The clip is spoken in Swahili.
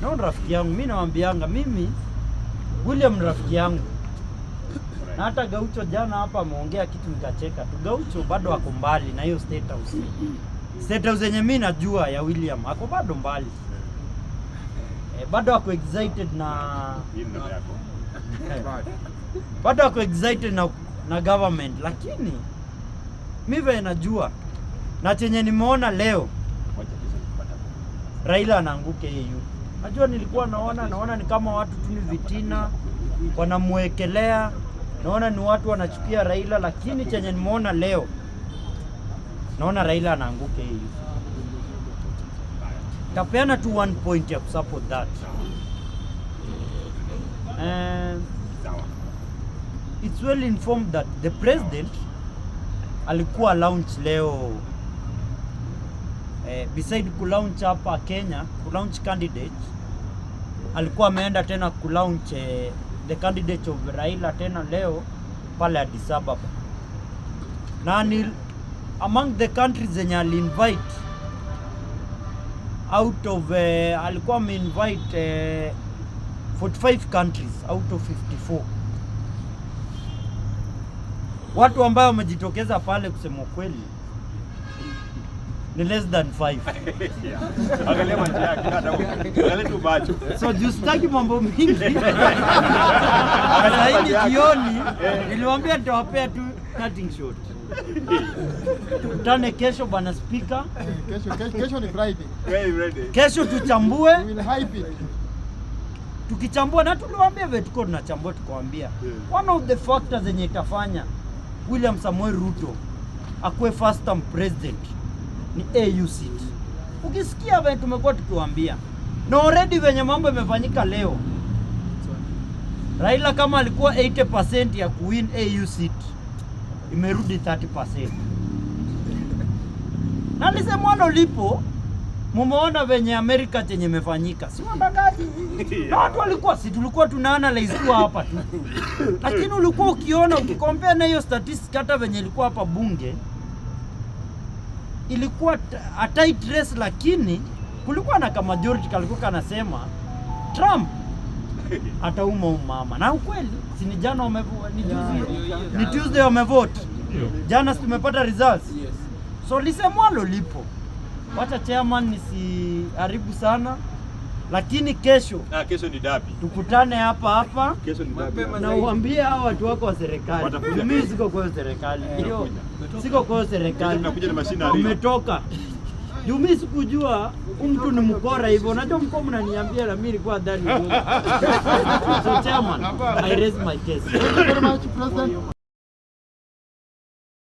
Naona rafiki yangu, mi nawambianga mimi William ni rafiki yangu, na hata Gaucho jana hapa ameongea kitu nikacheka tu. Gaucho bado ako mbali na hiyo State House. State House yenye mi najua ya William ako bado mbali. Bado ako excited na Hii ni namba yako. Bado ako excited na government, lakini mi vile najua na chenye nimeona leo, Wacha kesho nikipata. Raila anaanguka AU. Najua nilikuwa naona ni kama watu tu ni vitina wanamwekelea, naona ni watu wanachukia Raila, lakini chenye nimeona leo, naona Raila anaanguka AU. Tapeana tu one point ya kusupport that. Sawa. It's well informed that the president alikuwa launch leo, beside kulaunch hapa Kenya, kulaunch candidate, alikuwa ameenda tena kulaunch the candidate of Raila tena leo pale Addis Ababa, na ni among the countries zenye aliinvite out of alikuwa ameinvite 45 countries out of 54. Watu ambao wamejitokeza pale, kusema ukweli, ni less than 5. Yeah. Angalia macho yake hata angalia tu macho. So juu sitaki mambo mingi, sasa hivi jioni niliwaambia nitawapea tu cutting short. Tukutane kesho, bwana Spika. Kesho ni Friday. Very ready. Kesho tuchambue. We will hype it. Tukichambua, na tuliwaambia vile tuko tunachambua, tukawaambia one of the factors zenye itafanya William Samoei Ruto akuwe first term president ni AU seat. Ukisikia vile tumekuwa tukiwaambia, na already venye mambo imefanyika leo, Raila kama alikuwa 80% ya kuwin AU seat, imerudi 30%. Na lisemwalo lipo, mumeona venye Amerika chenye imefanyika, si wadangaji? Na watu walikuwa, si tulikuwa tuna analyze tu hapa tu, lakini ulikuwa ukiona, ukicompare na hiyo statistic, hata venye ilikuwa hapa bunge ilikuwa a tight race, lakini kulikuwa na kama majority kalikuwa kanasema Trump atauma umama, na ukweli si ni jana ni juzi, ni Tuesday wamevote jana, si tumepata results? So lisemwalo lipo. Wacha, chairman, nisiharibu sana, lakini kesho Ah, kesho ni dabi. Tukutane hapa hapa Kesho ni dabi. Na uambie hao watu wako wa serikali. Watakuja. Mimi siko kwa hiyo serikali. Hiyo siko kwa hiyo serikali. Tunakuja na machinery. Umetoka. Juu mimi sikujua huyu mtu ni mkora hivyo. Unajua mko mnaniambia na mimi nilikuwa dhani uongo. So chairman, I raise my case. Thank you very much, President.